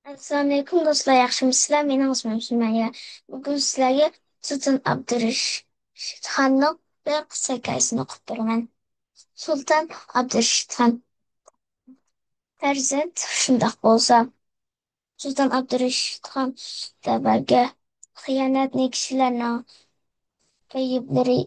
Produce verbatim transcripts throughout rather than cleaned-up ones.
ئەسسالامۇئەلەيكۇم دوستلار، ياخشىمۇسىلەر؟ مېنىڭ ئىسمىم سۈمەييە. بۈگۈن سىلەرگە سۇلتان ئابدۇرېشىت خاننىڭ بىر قىسسە ھېكايىسىنى ئوقۇپ بېرىمەن. سۇلتان ئابدۇرېشىت خان. پەرزەنت شۇنداق بولسا، سۇلتان ئابدۇرېشىت خان دەۋرگە خىيانەتنى كىشىلەرنىڭ ئەيىبلىرى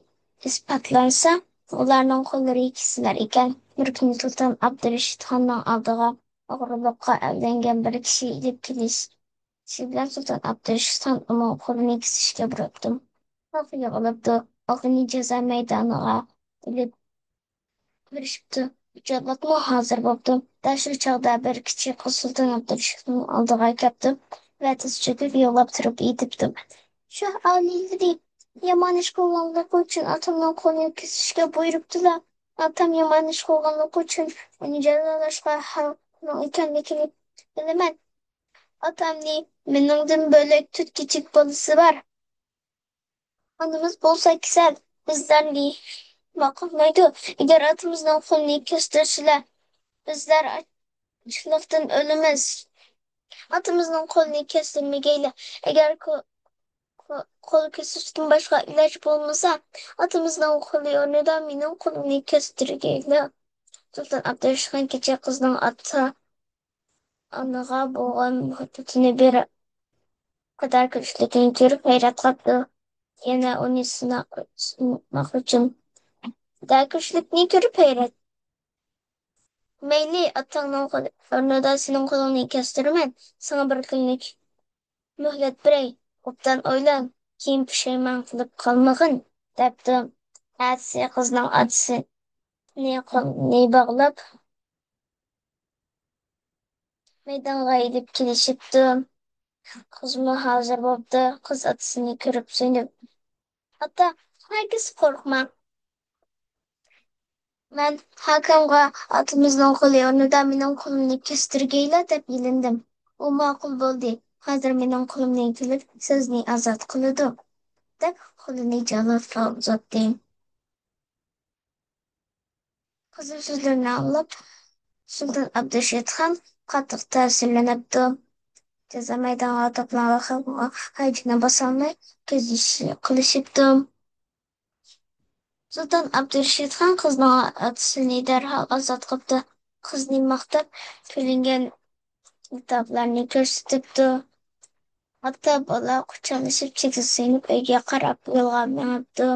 ئىسپاتلانسا، ئۇلارنىڭ قوللىرى كېسىلەر ئىكەن. بىر كۈنى سۇلتان ئابدۇرېشىت خاننىڭ ئالدىغا ئوغرىلىققا ئەۋلەنگەن بىر كىشى ئېلىپ كېلىشى بىلەن سۇلتان ئابدۇرېشىت خان ئۇنىڭ قولىنى كېسىشكە بۇيرۇپتۇ. خەلق يىغىلىپتۇ. ئۇنى جازا مەيدانىغا ئېلىپ بېرىشىپتۇ. جاللاتمۇ ھازىر بوپتۇ. دەل شۇ چاغدا بىر كىچىك قىز سۇلتان ئابدۇرېشىتنىڭ ئالدىغا كەپتۇ ۋە تىز چۆكۈپ يىغلاپ تۇرۇپ ئېيتىپتۇ: «شاھ ئالىيلىرى، يامان ئىش قىلغانلىقى ئۈچۈن ئاتامنىڭ قولىنى كېسىشكە بۇيرۇپتىلا. ئاتام يامان ئىش قىلغانلىقى ئۈچۈن ئۇنى جازالاشقا ھەقلىق ئىكەنلىكىنى بىلىمەن. ئاتامنى مېنىڭدىن بۆلەك تۆت كىچىك بالىسى بار. ئانىمىز بولسا كېسەل، بىزلەرنى باقالمايدۇ. ئەگەر ئاتىمىزنىڭ قولىنى كەستۈرسىلە، بىزلەر ئاچلىقتىن ئۆلىمىز. ئاتىمىزنىڭ قولىنى كەستۈرمىگەيلى. ئەگەر قو-، قو-، قول كېسىشتىن باشقا ئىلاج بولمىسا، ئاتىمىزنىڭ قولى ئورنىدا مېنىڭ قولۇمنى كەستۈرگەيلى.» سۇلتان ئابدۇرېشىت خان كىچىك قىزنىڭ ئاتا ئانىغا بولغان مۇھەببىتىنى بىر قەدەر كۈچلۈكىنى كۆرۈپ ھەيران قاپتۇ. يەنە ئۇنى سىنا-، سىنىماق ئۈچۈن قەدەر كۈچلۈكىنى كۆرۈپ ھەيران. «مەيلى، ئاتاڭنىڭ قولى ئورنىدا سېنىڭ قولۇڭنى كەستۈرىمەن. ساڭا بىر كۈنلۈك مۆھلەت بېرەي. ئوبدان ئويلان، كېيىن پۇشايمان قىلىپ قالمىغىن» دەپتۇ. ئەتىسى قىزنىڭ ئاتىسىنى قولىنى باغلاپ، مەيدانغا ئېلىپ كېلىشىپتۇ. قىزمۇ ھازىر بوپتۇ. قىز ئاتىسىنى كۆرۈپ سۆيۈنۈپ: «ئاتا، ھەرگىز قورقما. مەن ھاكامغا ئاتىمىزنىڭ قولى ئورنىدا مېنىڭ قولۇمنى كەستۈرگەيلا دەپ يېلىندىم. ئۇ ماقۇل بولدى. ھازىر مېنىڭ قولۇمنى كېلىپ سىزنى ئازاد قىلىدۇ» دەپ قولىنى جاللاتقا ئۇزاتتى. قىزنىڭ سۆزلىرىنى ئاڭلاپ، سۇلتان ئابدۇرېشىت خان قاتتىق تەسىرلىنىپتۇ. جازا مەيدانىغا توپلانغان خەلقنىڭ ھايىجىنى باسالماي، كۆز يېشى قىلىشىپتۇ. سۇلتان ئابدۇرېشىت خان قىزنىڭ ئاتىسىنى دەرھال ئازاد قىپتۇ. قىزنى ماختاپ كۆرۈنگەن كىتابلارنى كۆرسىتىپتۇ. ئاتا بالا قۇچاقلىشىپ، چېكىت سېلىپ، ئۆيگە قاراپ يولغا مېڭىپتۇ.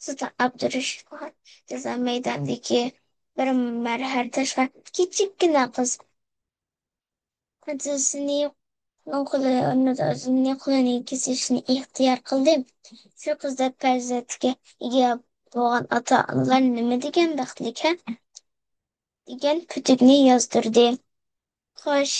سۇلتان ئابدۇرېشىت خان جازا مەيدانىدىكى بىر مەرھەر تاشقا كىچىككىنە قىز ئاتىسىنىڭ قولى ئورنىدا ئۆزىنىڭ قولىنى كېسىشنى ئىختىيار قىلدى. شۇ قىزدەك پەرزەنتكە ئىگە بولغان ئاتا-ئانىلار نېمە دېگەن بەختلىك، ھە؟ دېگەن پۈتۈكنى يازدۇردى. خوش،